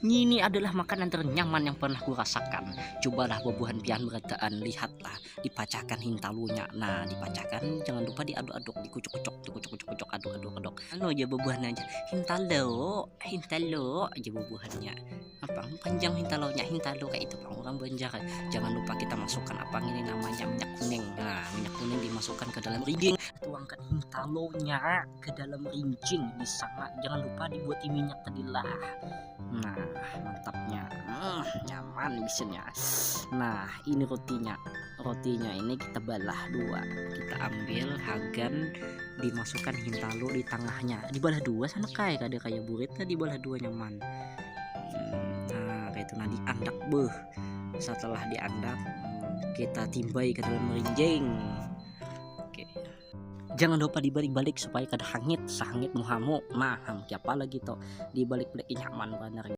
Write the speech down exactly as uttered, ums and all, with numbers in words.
Ini adalah makanan ternyaman yang pernah ku rasakan. Cobalah bubuhan pian berataan, lihatlah, dipacahkan hintalonya. Nah, dipacahkan, jangan lupa diaduk-aduk, dikucuk-kucuk, dikucuk-kucuk, aduk-aduk, aduk. Anu aja bubuhannya aja, "Hintalo, hintalo," aja bubuhannya. Apa panjang hintalonya, hintalo kayak itu pang orang Banjar. Jangan lupa kita masukkan apa ini namanya, minyak kuning. Nah, minyak kuning dimasukkan ke dalam rinjing, tuangkan hintalonya ke dalam rinjing di sana. Jangan lupa dibuat minyak tadi lah. Nah, mantapnya. Hmm, nyaman bisinnya. Nah, ini rotinya. Rotinya ini kita balah dua. Kita ambil hagan, dimasukkan hintalo di tengahnya. Dibalah dua sana kai, kada kayak burit lah, dibalah dua nyaman. Hmm, nah, kayak itu nah diandak beuh. Setelah diandak, hmm, kita timbai ke dalam rinjing. Oke. Jangan lupa dibalik-balik supaya kada hangit, sahangit muhamu. Nah, ham, kiapa lagi to? Dibalik-balik, ih, nyaman banar.